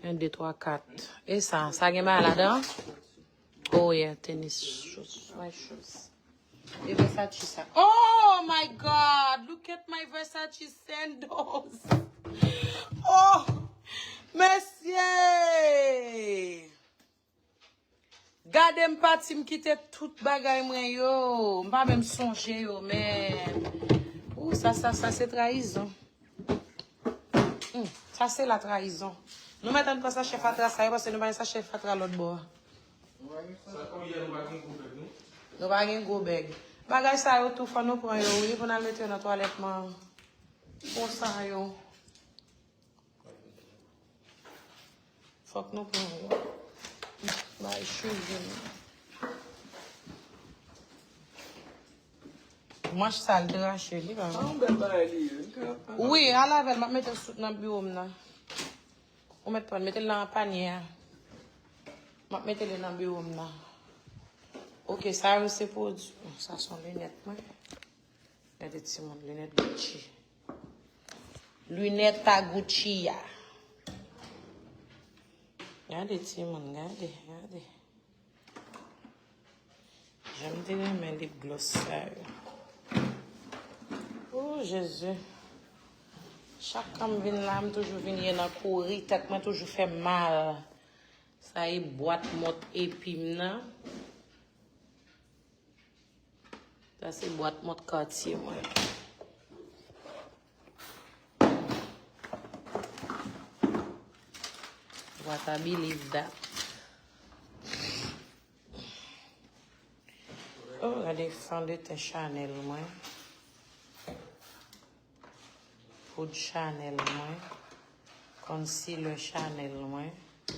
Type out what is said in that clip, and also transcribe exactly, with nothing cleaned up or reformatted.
Yon, de, twa, kat. E sa, sa gen bagay ladan? Oh yeah, tennis shoes, my shoes. E Versace sa. Oh my God, look at my Versace sandals. Oh, mesye. Gade m pati m kite tout bagay mwen yo. M pa menm sonje yo, men. Ou, sa, sa, sa se trayizon. Hmm, sa se la trayizon. Nou mèt ann pran sachè fatra sa yo, paske nou pa gen sachè fatra lòt bò a. Sa, oh, yeah, nou pa gen gwo bèg, non? Nou pa gen gwo bèg. Bagay sa yo tou, fò nou pran yo, wi, pou n al mete yo nan twalèt man. Konsa yo. Fòk nou pran yo. Bay cheve nou. Manch sa l te rache, li pa. Sa yon bèl bagay li ye. Li ka ap pale. Wi, al avè l, m ap mete l sou, nan biwo m nan. Ou mèt pran, mete l nan panye a. M ap mete li nan biwo m nan. Ok, sa yo se pwodui. Sa se yon linèt mwen. Gade timoun, linèt Gucci. Linèt a Gucci a. Gade timoun, gade, gade. Jan m te renmen lip glòs sa yo. Oh, Jezi. Chak kan m vin la, m toujou vin ye nan kouri, tèt mwen toujou fè m mal. Sa e bwat mont epi m nan. Sa se bwat mont Cartier mwen. What, I believe that. Oh, gade fondeten Chanel mwen. Poud Chanel mwen. Concealer Chanel mwen.